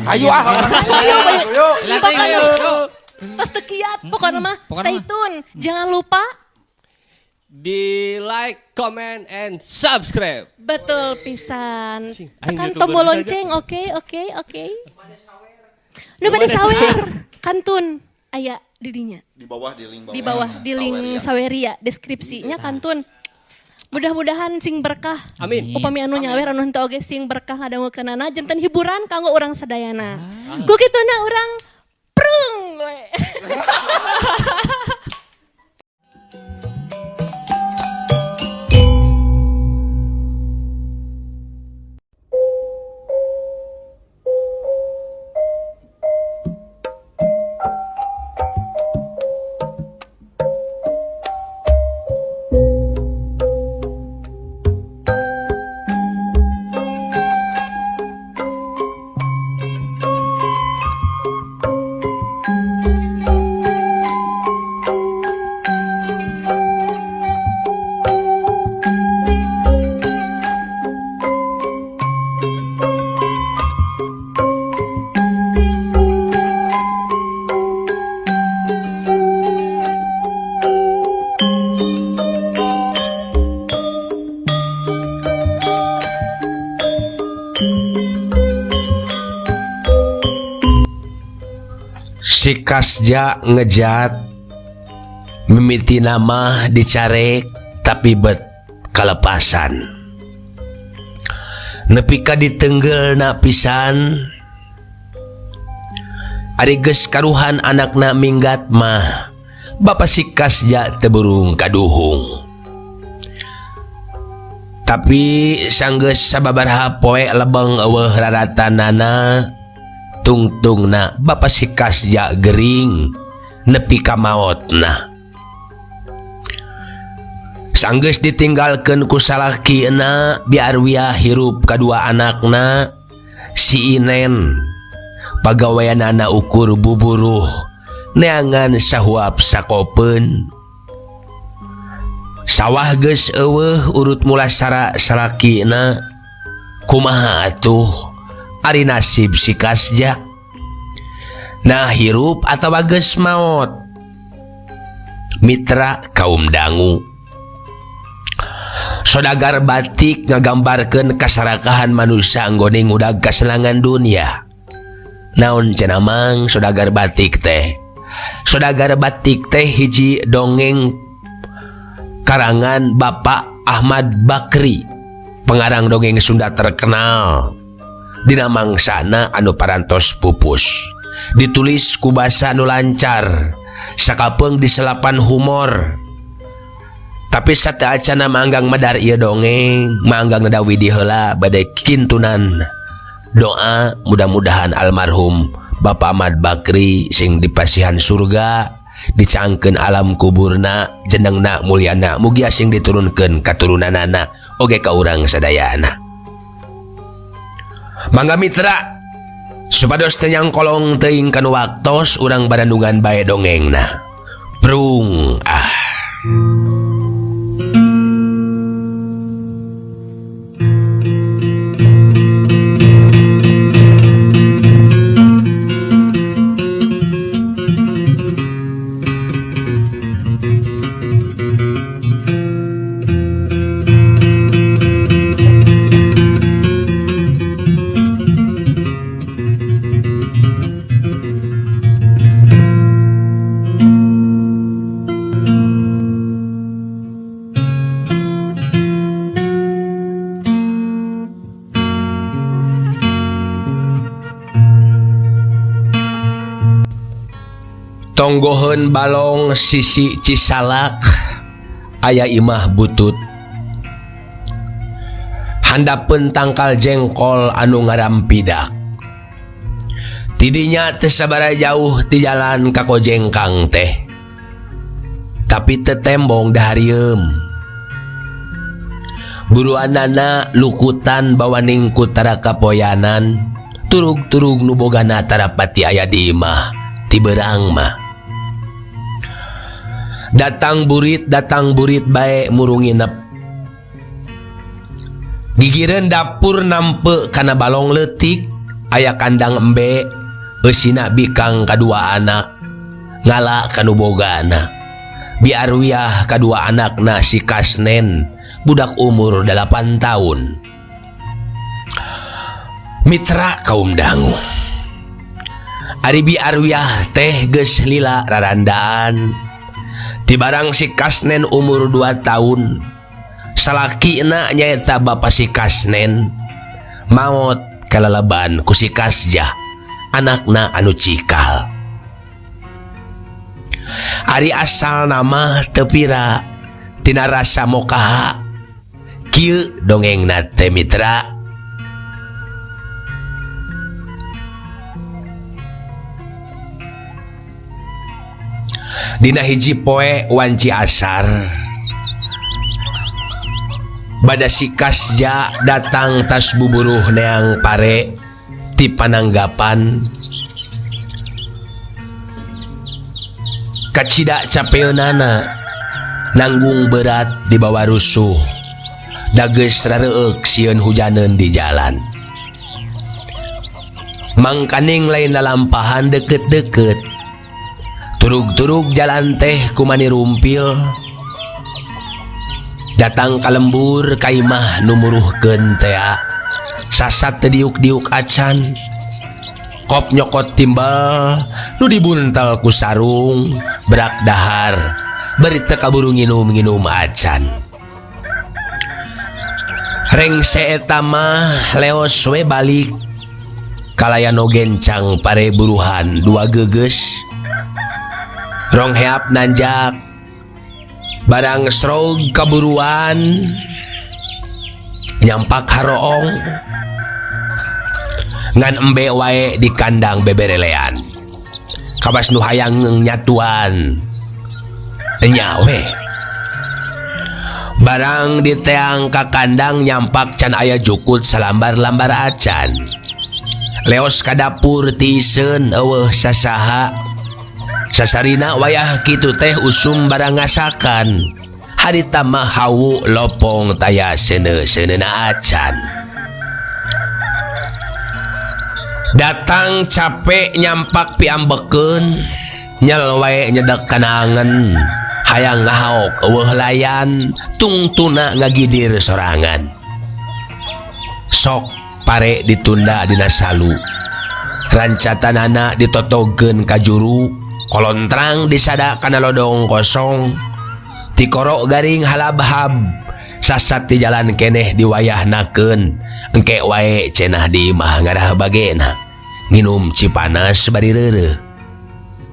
Ayo ah. Ayo, ayo. Ayo. Pokoknya tos teu kiat, pokoknya mah Pokoknya stay mah. tune. Jangan lupa Di like, comment, and subscribe. Betul pisan. Cing, aing Tekan YouTuber tombol saja. lonceng, oke. Nu bade sawer, kantun aya di dinya. Di bawah, di link bawah. Di bawah di link Saweria. Saweria deskripsinya kantun. Mudah-mudahan sing berkah. Amin. Upami anu nyawer anu henteu oge sing berkah ngadangukeunana janten hiburan kanggo urang sadayana. Ku kituna urang prung we. Si Kasja ngejat mimiti nama dicarek tapi bet kalepasan nepi ka ditenggelna pisan. Ari geus karuhan anakna minggat mah Bapak si Kasja teu burung kaduhung. Tapi sanggeus sababaraha poe lebeng eueuh raratanana, tungtungna Bapak si Kasja gering nepi ka maotna. Sanggeus ditinggalkeun ku salakina biar wia hirup kadua anakna si Inen pagaweanana ukur buburuh neangan sahuap sakopeun. Sawah geus eueuh urut mulasara salakina, kumaha atuh ari nasib si Kasja? Nah hirup atawa geus maot? Mitra kaum dangu, Sodagar batik ngagambarkeun kasarakahan manusia anggone ngudag kasenangan dunia. Naon cenah mang Sodagar batik teh? Sodagar batik teh hiji dongeng karangan Bapak Ahmad Bakri, pengarang dongeng Sunda terkenal dina mangsana anu parantos pupus. Ditulis ku basa nu lancar, sakapeung diselapan humor. Tapi sateuacana manggang medar ieu dongeng, manggang nada widi heula bade kintunan doa mudah-mudahan almarhum Bapak Ahmad Bakri sing dipasihan surga, dicangkeun alam kuburna, jenengna mulyana, mugia sing diturunkeun katurunanana oge ka urang sadayana. Mangga mitra, supados teu nyangkolong teuing kanu waktos urang barandungan bae dongengna. Prung ah. Tonggoheun balong sisi Cisalak aya imah butut. Handapeun tangkal jengkol anu ngarampidak. Tidinya teu sabaraha jauh ti jalan ka Kojengkang teh. Tapi teu tembong daharieum. Buruanana lukutan bawaning kutara kapoyanan, turug-turug nu bogana tarapati aya di imah ti beurang mah. Datang burit bae murung nginep. Gigireun dapur nampe kana balong leutik, Aya kandang embe eusina bikang kadua anak ngala kanu bogana. Bi Arwiyah kadua anakna si Kasnen budak umur 8 tahun. Mitra kaum dangu. Ari Bi Arwiyah teh geus lila rarandaan. Tibarang si Kasnen umur 2 tahun. Salakina nyaeta bapa si Kasnen maot kalalaban ku si Kasjah anakna anu cikal. Ari asal nama teu pira tina rasa mokaha kieu dongengna teh mitra. Dina hiji poe wanci asar bada si Kasja datang tas buburuh neang pare ti pananggapan. Kacida capeunana nanggung berat dibawa rusuh dageus rareueuk sieun hujaneun di jalan. Mangkaning lain lalampahan deket-deket turug-turug jalan teh kumani rumpil. Datang ka lembur ka imah nu muruhkeun tea sasat teu diuk-diuk acan. Kop nyokot timbal nu dibuntel ku sarung berak dahar bari teu kaburu nginum-nginum acan. Rengse eta mah leos we balik kalayan gencang pare buruhan dua geges. Rong heap nanjak barang srog kaburuan nyampak haroong ngan embe wae di kandang beberelean kabas nu hayang nyatuan enya we. Barang diteang ka kandang nyampak can aya jukut salambar-lambar acan. Leos ka dapur tiiseun eueuh sasaha. Sasarina wayah kitu teh usum barang ngasakan. Harita mah hawu lopong taya seuneu-seuneuna acan. Datang capek nyampak piambekeun, nyel wae nyedek kana angen. Hayang ngahaok eueuh layan, tungtuna ngagidir sorangan. Sok pare ditunda dina salu. Rancatanana ditotogeun ka juru, kolontrang disada kana lodong kosong. Tikorok garing halabhab, sasat di jalan keneh diwayahnakeun. Engke wae cenah di imah ngarah bagena. Nginum cipanas bari reureuh.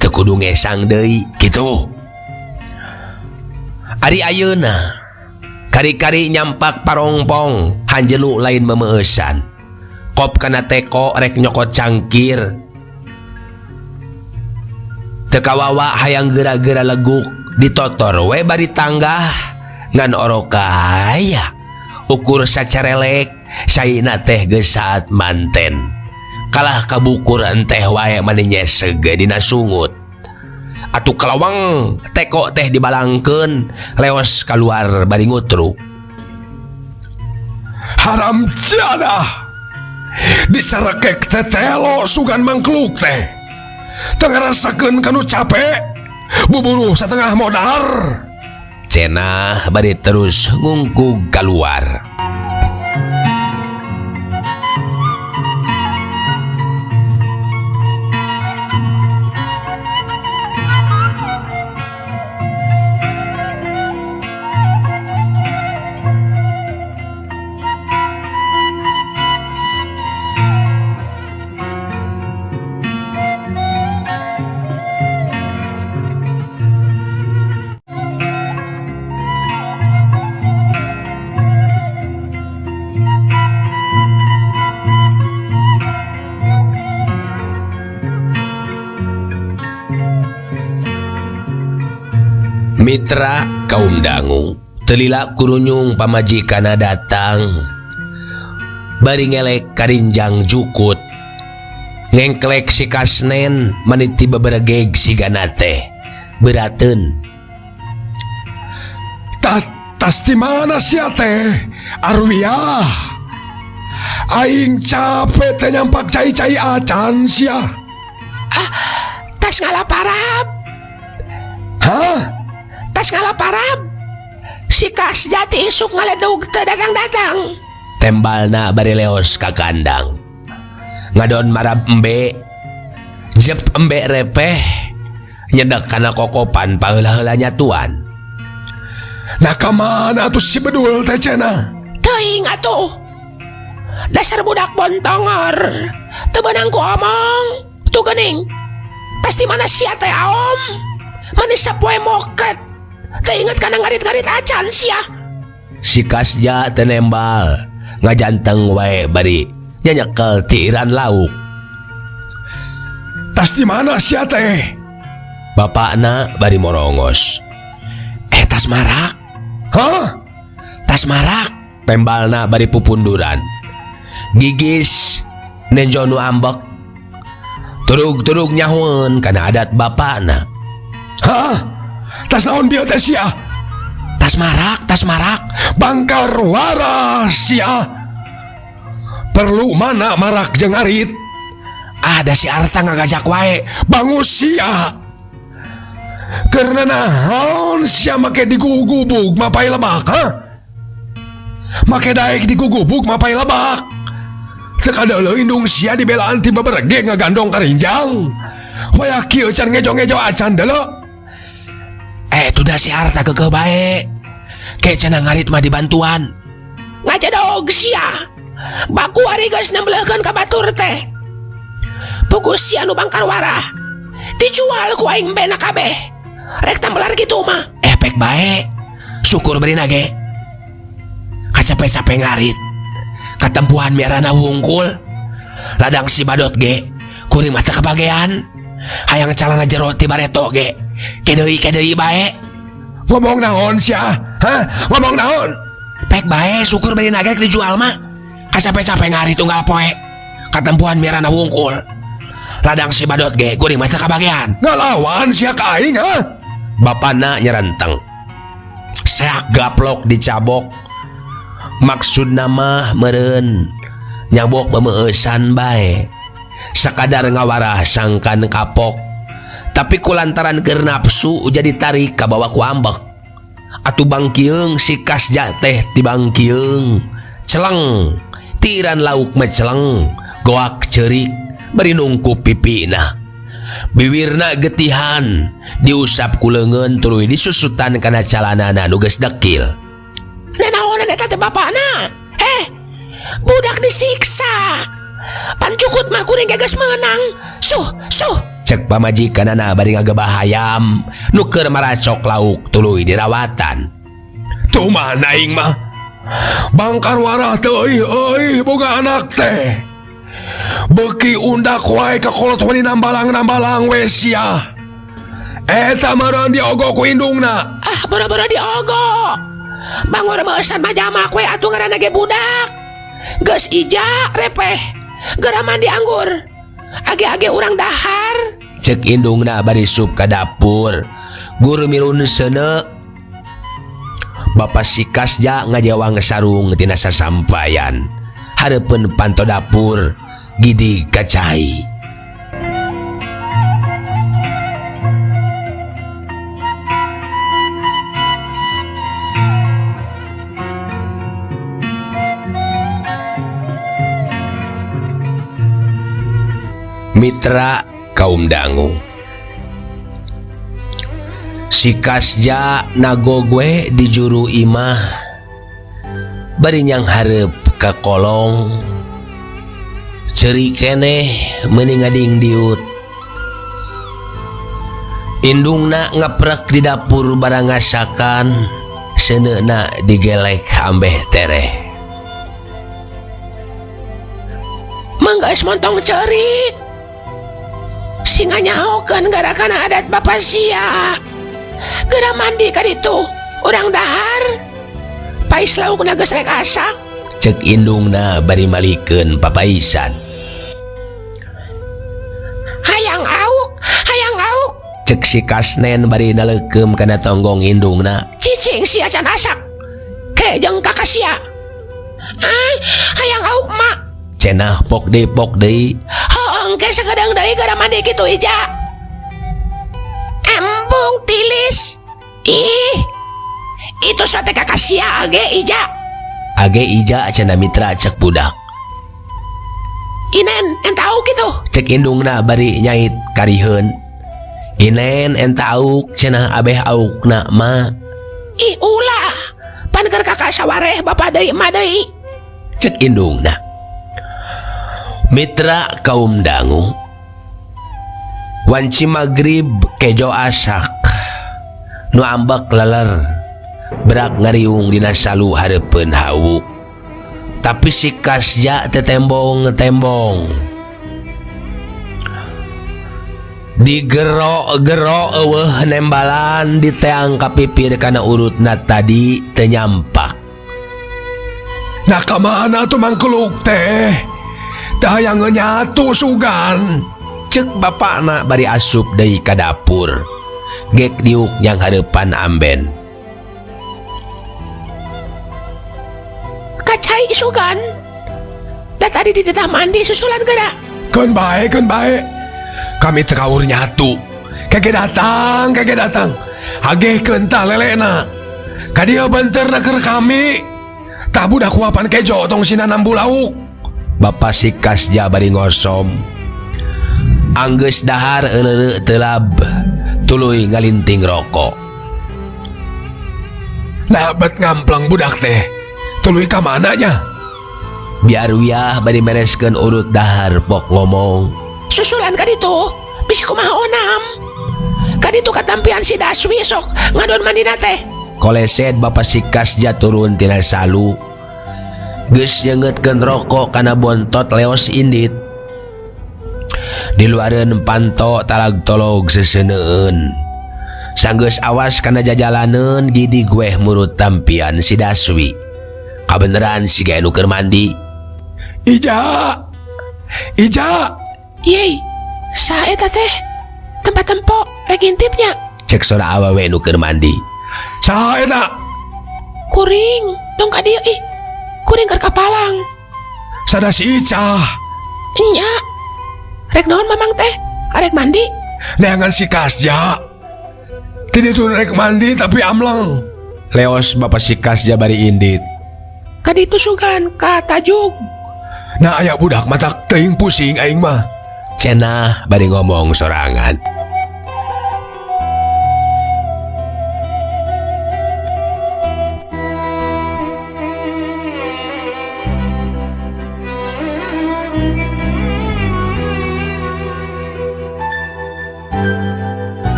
Teu kudu ngesang deui kitu. Ari ayeuna kari-kari nyampak parongpong hanjelu lain memeusan. Kop kana teko rek nyokot cangkir. Teu kawawa hayang geura-geura leguk ditotor we bari tanggah ngan orokaya ukur sacarelek saina teh geus saat manten. Kalah kabukur enteh wae mani nyeseg dina sungut. Atuh kalawang teko teh dibalangkeun leos kaluar bari ngutru. Haram jadah dicarekek teh telo sugan mangkluk teh. Teu ngarasakeun kanu capek buburuh satengah modar. Cenah bari terus ngungkug kaluar. Mitra kaum dangu telila kurunyung pamajikana datang bari ngelek karinjang jukut ngengklek si Kasnen maniti beberegeg sigana teh berateun. Tas di mana sia teh Arwiyah? Aing capek teh nyampak cai-cai acan sia. Ah, tas ngalaparab. Hah? Tas ngalaparab. Si Kasja ti isuk ngaledug teu datang-datang. Tembalna bari leos ka kandang. Ngadon marab embe. Jep embe repeh. Nyedek kana kokopan paheula-heula nyatuan. Nah ka mana atuh si bedul teh cenah? Teuing atuh. Dasar budak bontongor. Teu beunang ku omong. Tuh geuning. Tas di mana sia teh aom? Manis sapoe moket. Teu inget kana ngarit-ngarit acan sia. Si Kasja teu nembal, ngajanteng wae bari nyanyekel tiiran lauk. Tas di mana sia teh? Bapakna bari morongos. Eh tas marak. Hah? Tas marak. Tembalna bari pupunduran. Gigis nenjo nu ambek. Turug-turug nyahueun kana adat bapakna. Hah? Tas naon bieu teh sia? Tas marak, tas marak. Bangkar waras sia. Perlu mana marak jeung arit? Ada si Arta ngagajak wae. Bangus sia. Karena naon sia make digugubug mapai lebak, ha? Make daek digugubug mapai lebak. Sekadala indung sia dibelaan ti beberge ngagandong karinjang. Waya kieu can ngejo-ngejo acan deuleu. Tuh dah si Arta kekeh bae. Ke cenah ngarit mah dibantuan. Ngajedog sia. Baku ari geus nembeleuhkeun ka batur teh. Pugus sia nu bangkar warah. Dijual ku aing bena kabeh. Rek tambelar kitu mah. Efek bae. Syukur beri nage. Kacape-cape ngarit. Katempuhan miarana wungkul. Ladang si badot ge. Kuring mah teu kabagean. Hayang calana jero ti bareto ge. Kedeui-kedeui bae. Ngomong naon sia? Hah? Ngomong naon? Pek bae syukur beri nage dijual mah. Kacape-cape ngarit tunggal poe. Katempuhan miarana wungkul. Ladang si badot ge kuring mah teu kabagean. Ngalawan sia ka aing, ha? Bapana nyerenteng. Seak gaplok dicabok. Maksudna mah meureun nyabok pemeueusan bae. Sakadar ngawarah sangkan kapok. Tapi kulantaran keur nafsu jadi tarik kabawa ku ambek. Atuh bangkieung si Kasja teh ti bangkieung. Celeng, tiran lauk mah celeng, goak ceurik bari nungkup pipina. Biwirna getihan, diusap ku leungeun tuluy disusutan kana calanana nu geus dekil. Nanaonan eta teh bapana? Budak disiksa. Pan cukut mah kuring ge geus meunang. Suh, suh. Cek pamajikanana bari ngagebah hayam nu keur maracok lauk tuluy dirawatan. Tuh mana aing mah? Bangkar warah teh euy euy boga anak teh. Beuki undak wae ka kolot wani nambalang-nambalang we sia. Eta meureun diogo ku indungna. Ah, boro-boro diogo. Bangor meueusan mah jamak we atuh ngaranna ge budak. Geus ija repeh. Geura mandi anggur. Age-age urang dahar. Cek indungna bari sup ka dapur. Guru mirun seuneu. Bapa si Kasja ngajawang sarung tina sasampayan. Hareupeun panto dapur gidi kacai. Mitra kaum dangu. Si Kasja nagogwe di juru imah bari nyanghareup ka kolong. Ceuri keneh meuni ngading diut. Indungna ngeprek di dapur barang ngasakan, seuneuna digelek ambeh tereh. Mangga geus montong ceurik. Singa nyahokeun gara-gara adat bapa sia. Geura mandi ka ditu, urang dahar. Pais laukna geus rek asak. Cek indungna bari malikeun papaisan. Hayang auk, hayang auk. Cek si Kasnen bari naleukeum kana tonggong indungna. Cicing sia can asak. Ke jeung kakak sia. Ah, hayang auk mak. Cenah pok deui pok deui. Heuh engke sakedeung deui geura mandi kitu Ija. Embung tilis. Ih. Itu sate ka sia age Ija. Age Ija cenah Mitra cek budak. Inen enta auk kitu. Cek indungna bari nyait kariheun. Inen enta auk cenah abeh aukna mah. Ih ulah. Pan keur kakak sawareh bapa deui emak deui. Cek indungna. Mitra kaum dangu. Wanci magrib kejo asak. Nu ambek leler. Berak ngariung dina salu hareupeun hawu. Tapi si Kasja tetembong-tembong. Digero-gero eueuh nembalan diteang ka pipir kana urutna tadi teu nyampak. Nah ka mana tuh mangkeluk teh? Teu hayang nyatu sugan. Cek bapakna bari asup deui ka dapur. Gek diuk yang hareupan amben. Kacai sugan. Da tadi dititah mandi susulan geura. Keun bae, keun bae. Kami tekaur nyatu. Keke datang, keke datang. Hagehkeun tah lelena. Ka dieu benterna keur kami. Tah budak huapan kejo tong sina nambu lauk. Bapak si Kasja bari ngosom. Anggeus dahar euleureuh telab tuluy ngalinting rokok. Nah bet ngamplang budak teh. Tuluy ka mana nya? Biar wiah bari mereskeun urut dahar pok ngomong. Susulan ka ditu, bisi kumaha onam. Ka ditu katampian si Daswi sok ngadon mandina teh. Koleset Bapak si Kasja turun tina salu. Geus nyeungeutkeun rokok kana bontot leos indit. Di luareun panto talag tolog seseuneun. Sanggeus awas kana jajalaneun gidi gueh murut tampian si Daswi. Kabeneran siga anu keur mandi. Ija. Ija. Yei, saha eta teh? Tempat tempo rek ngintipnya. Cek sora awewe nu keur mandi. Saha eta? Kuring, tong ka dieu ih. Kuring keur kapalang. Sada si Icah. Nya. Rek naon mamang teh? Arek mandi? Neangan si Kasja. Ti ditu rek mandi tapi amleng. Leos bapa si Kasja bari indit. Ka ditu sugan ka tajuk. Nah aya budak matak teuing pusing aing mah. Cenah bari ngomong sorangan.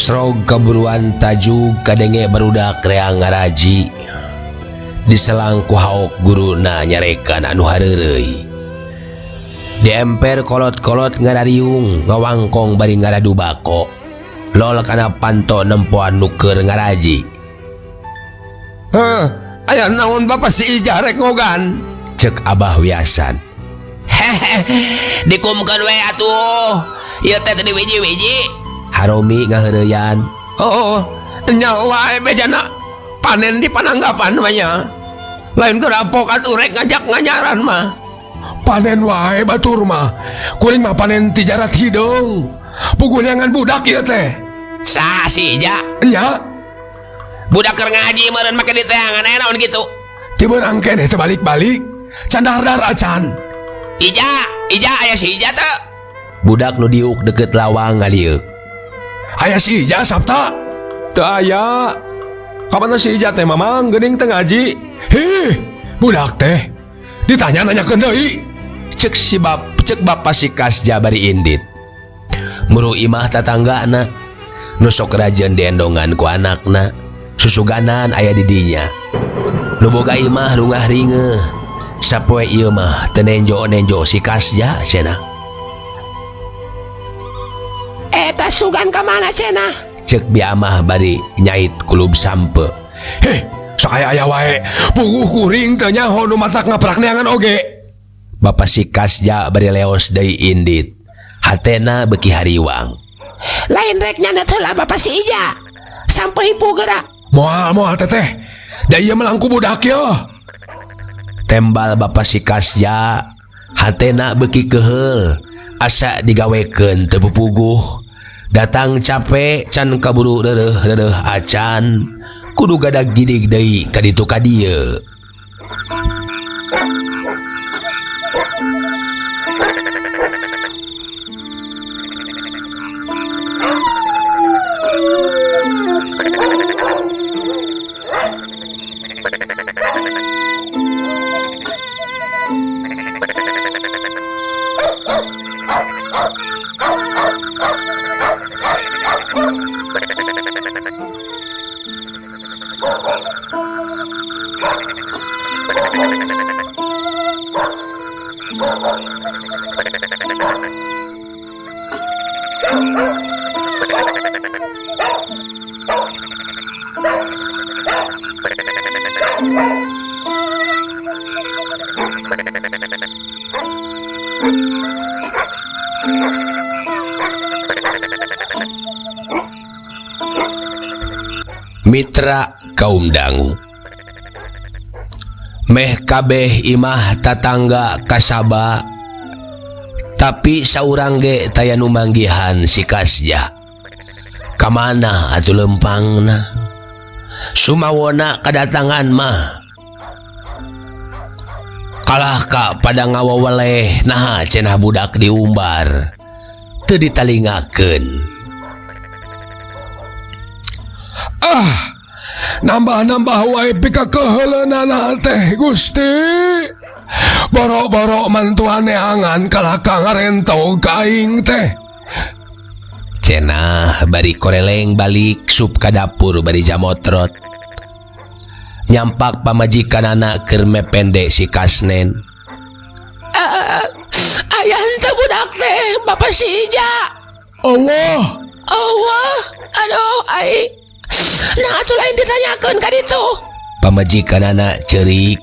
Srog kaburuan tajuk kadenge barudak reang ngaraji. Diselang ku haok guruna nyarekan anu hareureuy. Di emper kolot-kolot ngarariung ngawangkong bari ngaradu bako. Lol kana panto nempoan nu keur ngaraji. Heuh, aya naon bapa si Ija rek ngogan? Cek Abah Wiasan. Hehe, dikumkeun we atuh. Ieu teh teu diwiji-wiji. Haromi ngaheureuyan. Oh, nya wae bejana panen di pananggapan mah nya. Lain keur apok atuh rek ngajak nganyaran mah. Panen wae batur mah. Kuring mah panen ti jarat hideung. Puguneangan budak ieu teh. Saha si Ija? Nya. Budak keur ngaji meureun make diteangan aya naon kitu? Ti beurang keneh teh balik-balik. Can dahar acan. Ija, Ija aya si Ija teu? Budak nu diuk deukeut lawang ngalieuk. Aya si Ija Sabta? Teu aya. Kamana si Ija teh mamang geuning teu ngaji? Hih, budak teh. Ditanya nanyakeun deui. Cek si bap, cek bapa si Kasja bari indit. Muru imah tatanggana nu sok rajin diendongan ku anakna, susuganan aya di dinya. Nu boga imah rungah ringeuh. Sapoe ieu mah teu nenjo-nenjo si Kasja cenah. Eta sugan ka mana cenah? Cek biamah bari nyait kulub sampe. Heh, sok aya-aya wae. Puguh kuring teu nyaho nu matak ngaprak neangan oge. Bapak si Kasja bari leos deui indit. Hatena beuki hariwang. Lain rek nyandet heula Bapak si Ija. Sampe hipu geura. Moal moal teteh. Da ieu mah langku budak ye. Tembal Bapak si Kasja, hatena beuki keheul. Asa digawekeun teu pupuguh. Datang capek can kaburu reureuh-reureuh acan. Kudu gadag gidig deui ka ditu ka dieu. Mitra kaum dangu meh kabeh imah tatangga kasaba tapi saurang ge taya nu manggihan si Kasja. Kamana atuh lempangna? Sumawona kadatangan mah kalah ka pada ngawaweleh naha cenah budak diumbar teu ditalingakeun. Ah, nambah-nambah wae pikakeuheuleunana teh Gusti. Boro-boro mantuan neangan kalah ka ngarentog ka aing teh. Cenah bari koreleng balik sup ka dapur bari jamotrot. Nyampak pamajikanana keur mepende si Kasnen. Aya henteu budak teh Bapak si Ija. Allah. Allah, aduh aing. Nah atuh lain ditanyakeun ka ditu. Pamajikanana ceurik.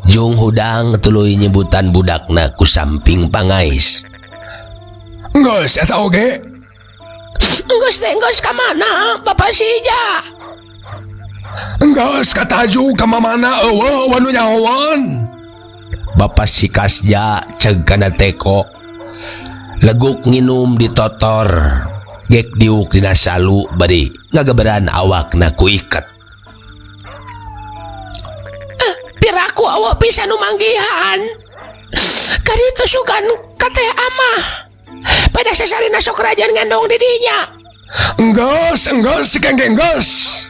Jung hudang tuluy nyebutan budakna ku samping pangais. Geus eta oge. Geus teh geus ka mana Bapak si Ija? Geus kataju ka mamana eueuh wanu nyahoan. Bapak si Kasja ceg kana teko. Leguk nginum ditotor. Gek diuk dina salu bari ngagaberan awakna ku iket. Piraku awak pisan nu manggihan. Kaditu sugan ka teh amah. Pada sasarina sok rajan ngendong di dinya. Enggeus, enggeus si kengkeng geus.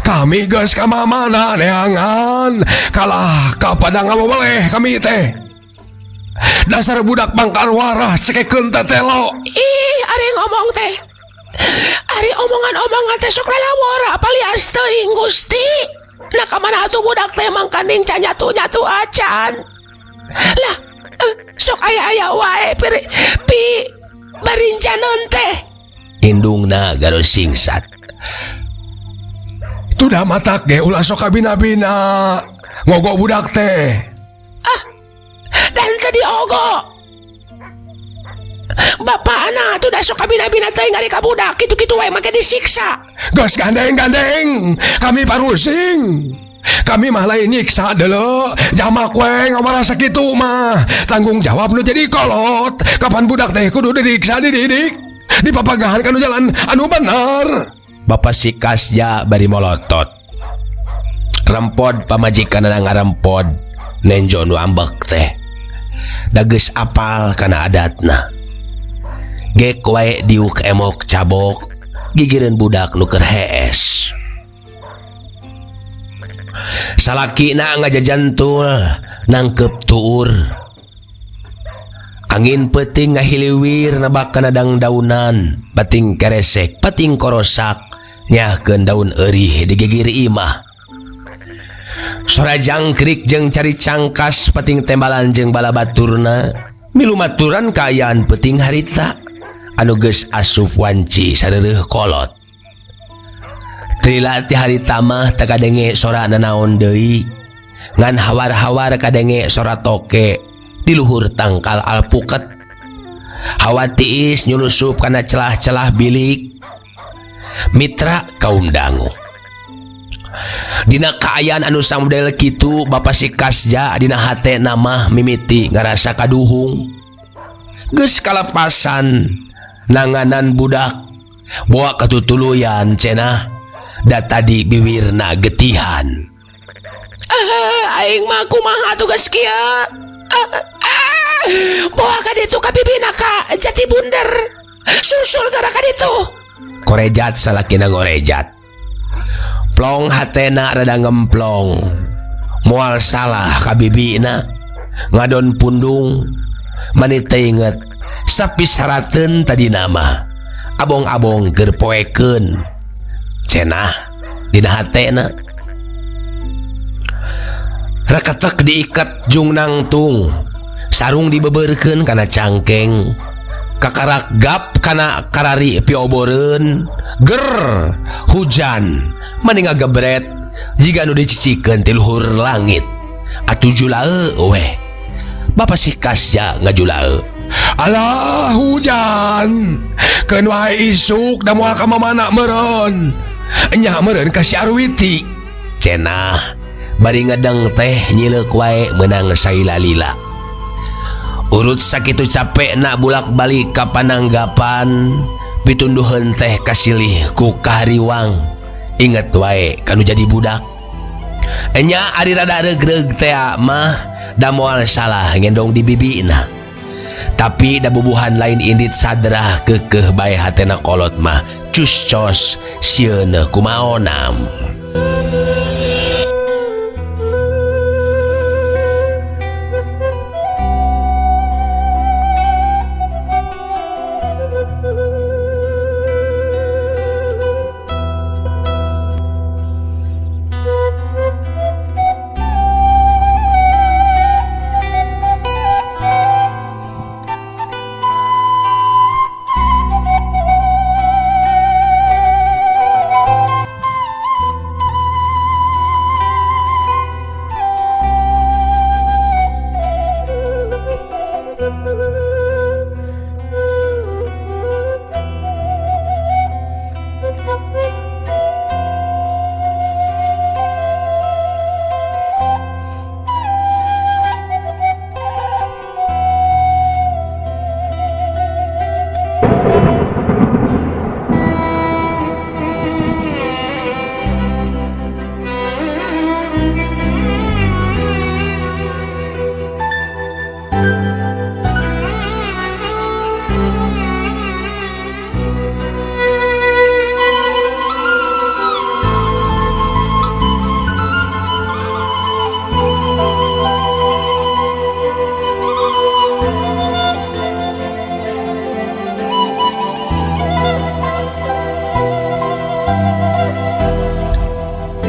Kami geus ka mamana neangan. Kalah ka pada ngawaweleh kami teh. Dasar budak bangkar warah cekekeun teh telo. Ih, ari ngomong teh. Ari omongan-omongan teh sok lalawora palias teuing Gusti. Nah ka mana atuh budak teh mangkaning can nyatu-nyatu acan. Lah, sok aya-aya wae pi barincaneun teh. Indungna garo singsat. Tudah matak ge ulah sok kabina-bina. Ngogo budak teh. Ah, dan tadi ogo. Bapak anak tuh dah sok kabina-bina teh ngari ka budak kitu-kitu wae make disiksa. Geus gandeng-gandeng, kami parusing. Kami mah lain nyiksa deuleu, jamak we ngawarasa kitu mah. Tanggung jawab nu jadi kolot. Kapan budak teh kudu didiksa dididik, dipapagahan kana jalan anu bener. Bapak si Kasja bari molotot. Rempod pamajikanna ngarempod nenjo nu ambek teh. Da geus apal kana adatna. Gek wae diuk emok cabok gigireun budak nu keur hees. Salakina ngajajantul nangkep tuur. Angin peuting ngahiliwir nebak kana dangdaunan, pating keresek, pating korosak, nyahkeun daun eurih di gigir imah. Sora jangkrik jeung cari cangkas pating tembalan jeung balabaturna, milu maturan kaayaan peuting harita anu geus asup wanci sareureun kolot. Lila ti harita mah teu kadenge sora nanaon deui ngan hawar-hawar kadenge sora toke di luhur tangkal alpuket. Hawa tiis nyulusup kana celah-celah bilik. Mitra kaum dangu. Dina kaayaan anu samodel kitu Bapa si Kasja dina hatena mah mimiti ngarasa kaduhung. Geus kalepasan nanganan budak boa katutuluyan cenah da tadi biwirna getihan. Ah, aing mah kumaha tugas kieu? Ah, ah, boa ka ditu ka bibina ka Jati Bunder. Susul gara ka ditu. Korejat salakina ngorejat. Plong hatena rada ngemplong. Moal salah ka bibina. Ngadon pundung mani teu inget sapi sarateun tadi nama. Abong-abong keur poekeun. Cenah dina hatena. Reketek diiket jung nangtung. Sarung dibeberkeun kana cangkeng. Kakarak gap kana karari pioboreun. Ger hujan mani ngagebret jiga nu dicicikeun ti luhur langit. Atuh julae weh. Bapa si Kasja ngajulae. Alah hujan. Keun wae isuk da moal ka mamana meureun. Nya meureun ka si Arwiti. Cenah bari ngedeng teh nyileuk wae meunang sailalila. Urut sakitu capekna bulak-balik ka pananggapan, pitunduheun teh kasilih ku kahariwang. Inget wae kanu jadi budak. Enya ari rada regreg teh mah da moal salah ngendong di bibina. Tapi da bubuhan lain indit sadrah keukeuh bae hatena kolot mah cus cos sieun kumaonam.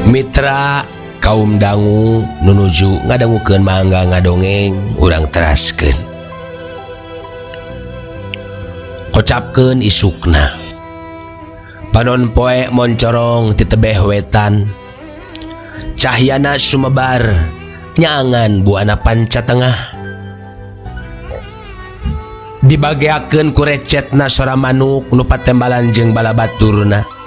Mitra kaum dangu nunuju ngadangukeun mangga ngadongeng urang teraskeun. Kocapkeun isukna. Panon poe moncorong ti tebeh wetan. Cahyana sumebar nyaangan buana panca tengah. Dibageakeun ku recetna sora manuk nu patembalan jeung balabaturna.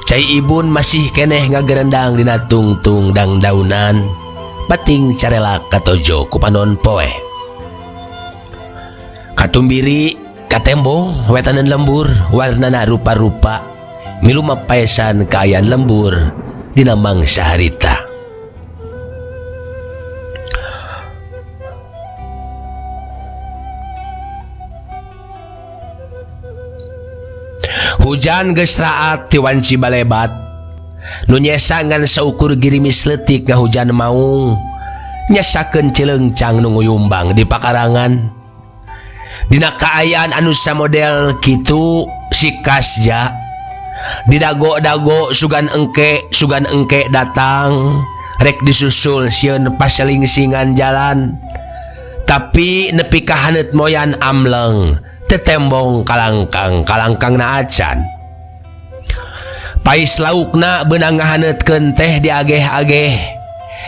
Cai ibun masih keneh ngagerendang dina tungtung dangdaunan. Bating carelak katojo ku panon poe. Katumbiri katembong wetanan lembur warnana rupa-rupa milu mapaesan kaayaan lembur dina mangsa harita. Hujan geus raat ti wanci balebat. Nu nyesa ngan saukur girimis leutik ngahujan maung. Nyesakeun cileungcang nu nguyumbang di pakarangan. Dina kaayaan anu samodel kitu si Kasja didago-dago sugan engke datang rek disusul sieun paselingsingan jalan. Tapi nepi ka haneut moyan amleng tetembong kalangkang kalangkang na acan. Pais laukna beunang ngahaneutkeun teh diageh-ageh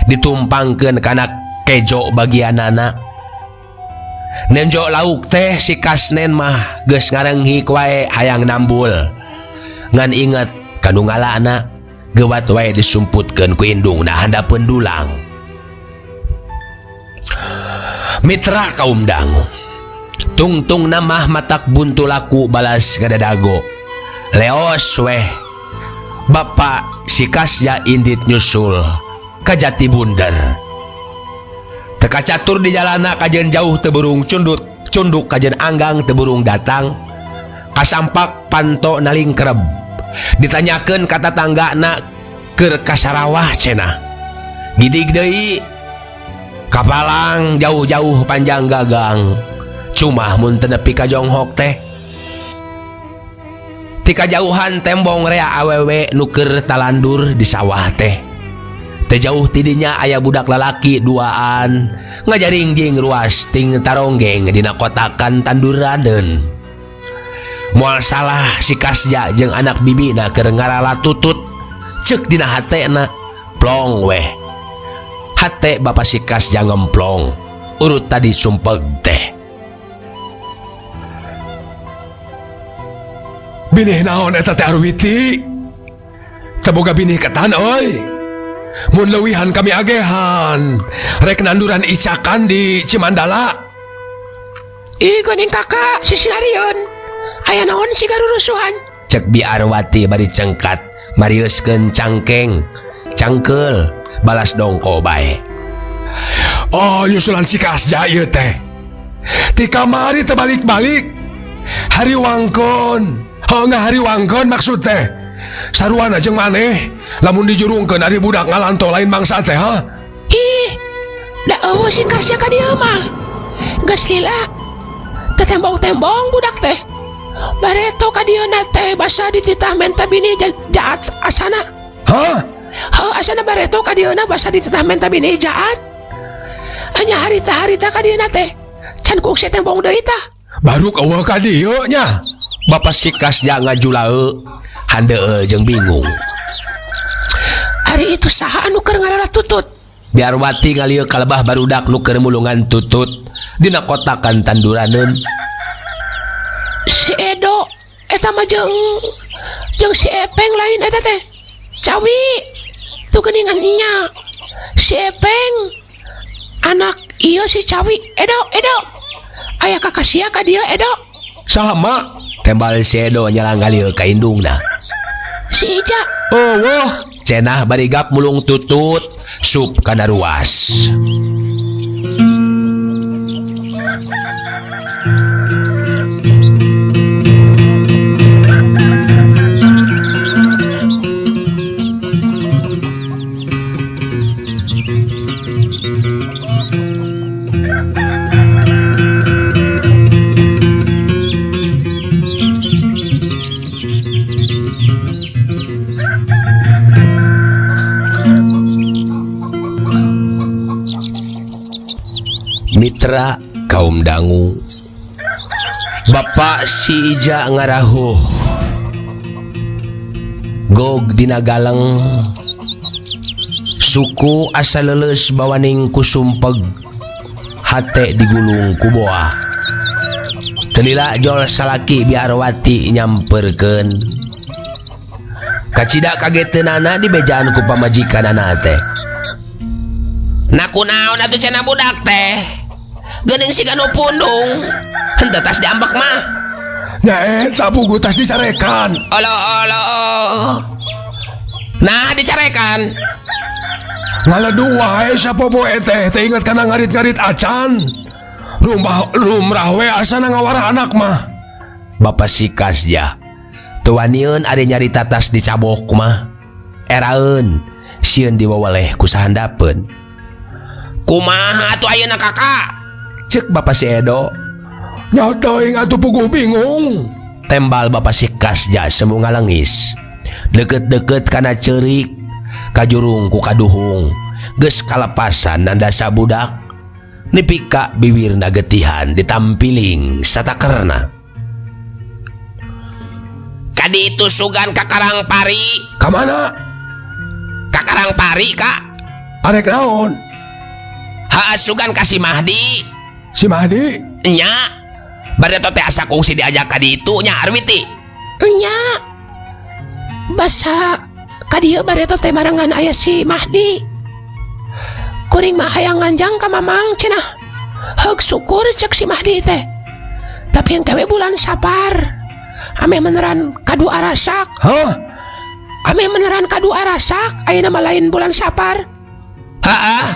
ditumpangkeun kana kejo bagianana. Nenjo lauk teh si Kasnen mah geus ngarenghik wae hayang nambul. Ngan inget kanu ngalana gewat wae disumputkeun ku indungna handapeun dulang. Mitra kaum dangu. Tungtung namah matak buntu laku balas ngadadago. Leos weh. Bapak si Kasja indit nyusul ka Jati Bunder. Teka catur di jalana kajen jauh teburung cundut, cunduk kajen anggang teburung datang. Kasampak panto nalingkreb. Ditanyakeun ka tatanggana keur ka Sarawah cenah. Gidig deui kapalang jauh-jauh panjang gagang. Cuma mun teu nepi ka jonghok teh. Ti kajauhan tembong rea awewe nu keur talandur di sawah teh. Teu jauh tidinya aya budak lalaki duaan ngajaringjing ruas ting taronggeng dina kotakan tanduraneun. Moal salah si Kasja jeung anak bibina keur ngarala tutut ceuk dina hatena plong weh. Hate bapa si Kasja ngemplong urut tadi sumpeg teh. Binih naon eta teh Arwiti? Teu boga binih ketan euy. Mun leuwihan kami agehan. Rek nanduran icakan di Cimandala. Ih geuning kakak sisinarieun. Aya naon siga rurusuhan? Cek Bi Arwati bari cengkat mariuskeun cangkeng. Cangkeul balas dongko bae. Oh nyusulan si Kasja ieu teh. Ti kamari teu balik-balik. Hari wangkon. Heuh ngahari wangkon maksud teh. Saruana jeung maneh lamun dijurungkeun ari budak ngalanto lain mangsa teh ha. Ih, da eueuh si Kasja ka dieu mah. Geus lila. Tetembong-tembong budak teh. Bareto ka dieu na teh basa dititah menta bini jaat asana. Hah? Heuh asana bareto ka dieu na basa dititah menta bini jaat. Anya harita-harita ka dieu na teh. Can kungsi tembong deui tah. Baru eueuh ka dieu nya. Bapak si Kasja ngajulae handeueul jeung bingung. Ari itu saha anu keur ngarala tutut? Biarwati ngalieu kalebah barudak nu keur mulungan tutut dina kotakan tanduraneun. Si Edo eta mah jeung si Epeng lain eta teh. Cawi tuh geuningan nya. Si Epeng anak ieu si Cawi. Edo, Edo. Aya kakak sia ka dieu Edo. Sama tembal si Edo nyalang ngalieu ka indungna. Si Ija. Oh, wah. Cenah bari gap mulung tutut sup kana ruas. Mitra kaum dangu, Bapak si Ija ngarahuh gog dina galeng suku asa leuleus bawaning ku sumpeg hate digulung ku boa. Telila jol salaki biarwati nyamperkeun. Kacida kageteunana dibejaan ku pamajikanana teh. Nah kunaon atuh cenah budak teh? Geuning siga nu pundung. Henteu tas diambek mah. Nya eta pugu tas dicarekan. Olo olo. Nah dicarekan. Ngaledu wae sapopoe teh, teu inget kana ngarit-ngarit acan. Rumah lumrah we asana ngawarah anak mah. Bapak si Kasja teu waniun ari nyarita tas dicabok mah. Eraeun sieun diwaweleh ku sahandapeun. Kumaha atuh ayeuna kakak? Cek Bapak si Edo. Nya teuing atuh puguh bingung. Tembal Bapak si Kasja semu ngalengis. Deket-deket kana ceurik kajurung ku kaduhung. Geus kalepasan nandasa budak. Nepi ka biwirna getihan ditampiling satakerna. Ka Ka ditu sugan ka Karangpari. Ka mana? Ka Karangpari, Kak. Arek naon? Ha sugan ka si Mahdi. Si Mahdi? Nya. Bareto teh asa kungsi diajak ka ditu nya Arwiti. Nya. Basa ka dieu bareto teh barengan aya si Mahdi. Kuring mah hayang nganjang ka Mamang cenah. Heug syukur cek si Mahdi teh. Tapi engke we bulan Sapar. Ameh meneran kadu arasak. Hah? Ameh meneran kadu arasak ayeuna mah lain bulan Sapar. Heeh.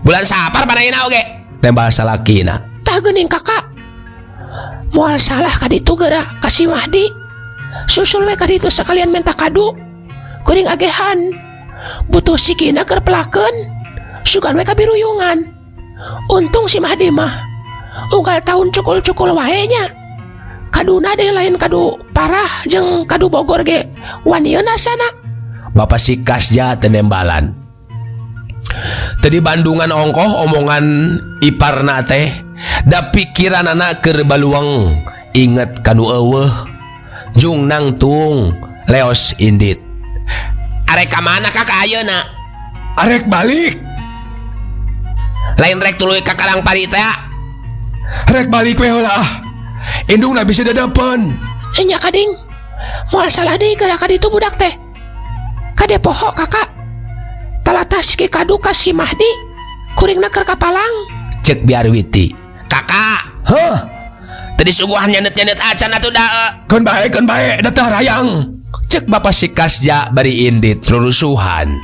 Bulan Sapar mana ayeuna oge? Tembal salakina. Tah geuning kakak. Moal salah ka ditu geura ka si Mahdi. Susul we ka ditu sekalian minta kadu. Kuring agehan. Butuh sikina keur pelakeun. Sugan we kabiruyungan. Untung si Mahdi mah unggal tahun cukul-cukul wae nya. Kaduna deh lain kadu parah jeung kadu Bogor ge wanieun asana. Bapak si Kasja tenembalan. Tadi Bandungan ongkoh omongan iparna teh da pikiranana keur baluang inget kanu eueuh jung nangtung leos indit. Arek ka mana Kakak ayeuna? Arek balik. Lain rek tuluy ka Karangpari teh. Rek balik we heula ah. Indungna bisa dadapan. Nya kading. Moal salah deui geura ka ditu budak teh. Kade poho kakak. Talatas ki kadu ka si Mahdi. Kuringna keur kapalang. Cek Biarwiti. Kakak. Hah? Tadi suguhan nyenet-nyenet acan atuh da. Keun bae da teh rayang. Cek Bapak si Kasja bari indit rurusuhan.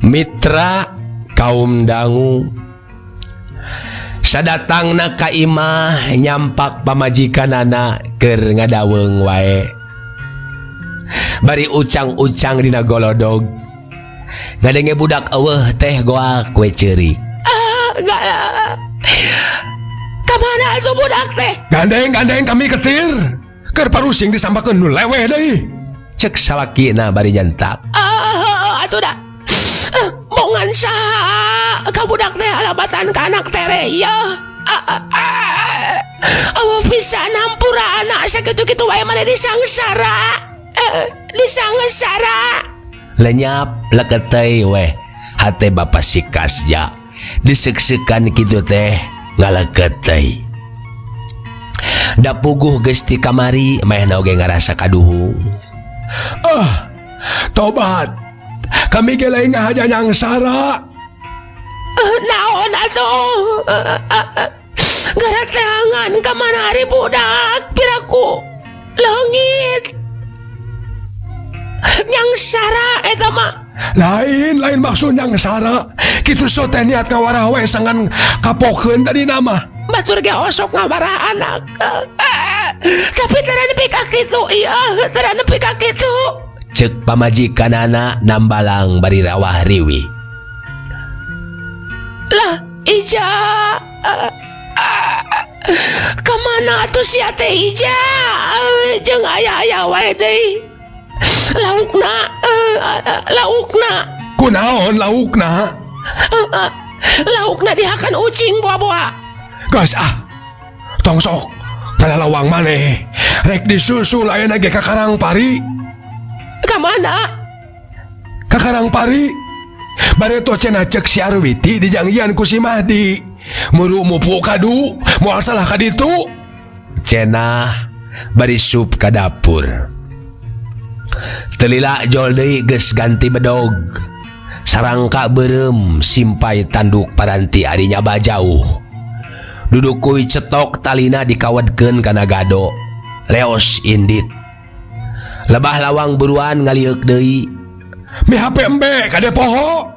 Mitra kaum dangu sadatangna ka imah nyampak pamajikanana keur ngadaweung wae bari ucang-ucang dina golodog ngadenge budak eueuh teh goak we ceurik. Ka mana atuh budak teh? Gandeng-gandeng kami ketir keur parusing disambakeun nu leweh deui. Cek salakina bari nyentak. Atuh da. Mongan saha ka budak teh alabatan ka anak tere ya. Awa bisa nampura anak sakitu-kitu wae maneh disangsara. Disangsara. Lenyap leketei weh hate Bapak si Kasja diseuk-seukan kitu teh ngaleketei. Da puguh geus ti kamari manehna oge ngarasa kaduhung. Ah, tobat. Kami ge lain ngahaja nyangsara. Naon atuh? Gara teangan ka mana ari budak piraku leungit. Nyangsara eta mah. Lain maksud nyangsara. Kitu so teh niat ngawarah we sangan kapokeun tadi nama. Batur ge osok ngawarah anak. Tapi tara nepi ka kitu ieu, tara nepi ka kitu. Cek pamajikanana nambalang bari rawah riwih. Lah Ija, ka mana atuh sia teh Ija? Jeung aya-aya wae deui. Laukna, laukna. Kunaon laukna? Laukna dihakan ucing boa-boa. Geus ah. Tong sok ngalalawang maneh. Rek disusul ayeuna ge ka Karangpari. Ka mana? Ka Karangpari. Bareto cenah cek si Arwiti dijangjian ku si Mahdi. Muru mupu kadu, moal salah ka ditu. Cenah bari sup ka dapur. Teu lila jol deui geus ganti bedog. Sarangka beureum simpai tanduk paranti ari nyaba jauh. Dudukui cetok talina dikawedkeun kana gado. Leos indit. Lebah lawang buruan ngalieuk deui. Mi HP embe kade poho.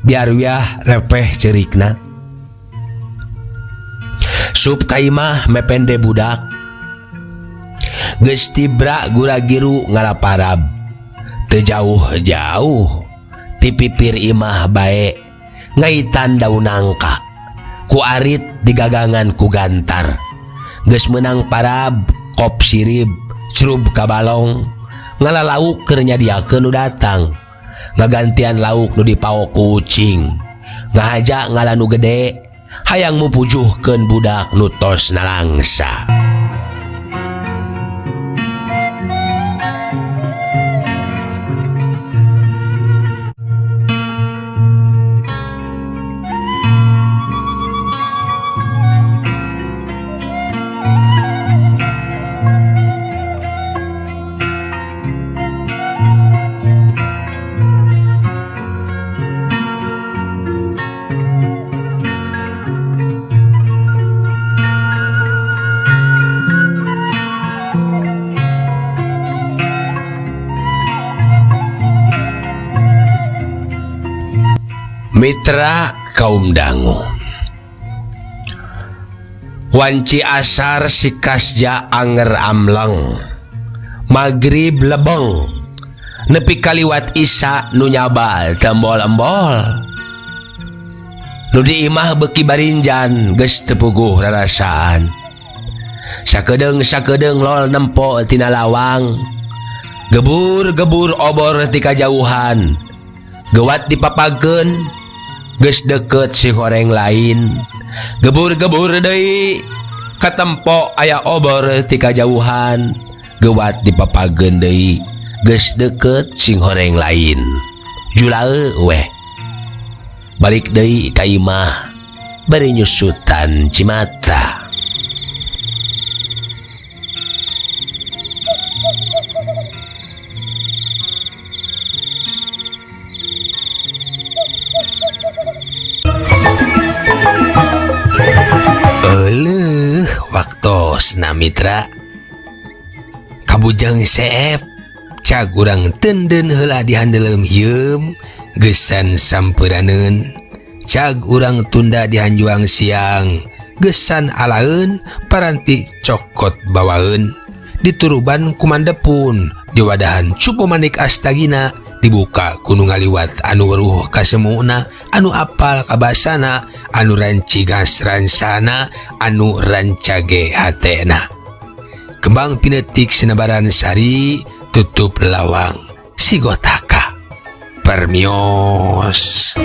Biar wiah repeh cerikna. Sup ka imah mepende budak. Geus tibra gura-giru ngalaparab. Teu jauh-jauh ti pipir imah bae ngaitan daun nangka. Ku arit digagangan ku gantar. Geus meunang parab kop sirib crub ka balong. Ngala lauk keur nyadiakeun nu datang. Ngagantian lauk nu dipaok ku ucing. Ngahaja ngala nu gede hayang mupujuhkeun budak nu tos nalangsa. Mitra kaum dangu. Wanci asar sikasja anger amleng. Magrib lebeng. Nepi kaliwat isya nu nyaba tembol-embol. Nu di imah beuki barinjan geus teu puguh rarasaan. Sakedeung-sakedeung lol nempo tina lawang. Gebur-gebur obor ti kajauhan. Gewat dipapageun geus deukeut si horeng lain. Gebur-gebur deui katempo aya obor ti kajauhan. Gewat dipapageun deui geus deukeut sing horeng lain. Julae weh. Balik deui ka imah bari nyusutan cimata. Euleuh waktosna mitra. Kabujang seep cag urang tenden heula dihandeleum hieum geusan sampeunaneun. Cag urang tunda dihanjuang siang geusan alaeun paranti cokot bawaeun. Dituruban kumandepun diwadahan cupu manik astagina dibuka ku nu ngaliwat anu weruh kasemuna anu apal kabasana anu rancigas ransana anu rancage hatena. Kembang pinetik sinebaran sari tutup lawang sigotaka. Permios.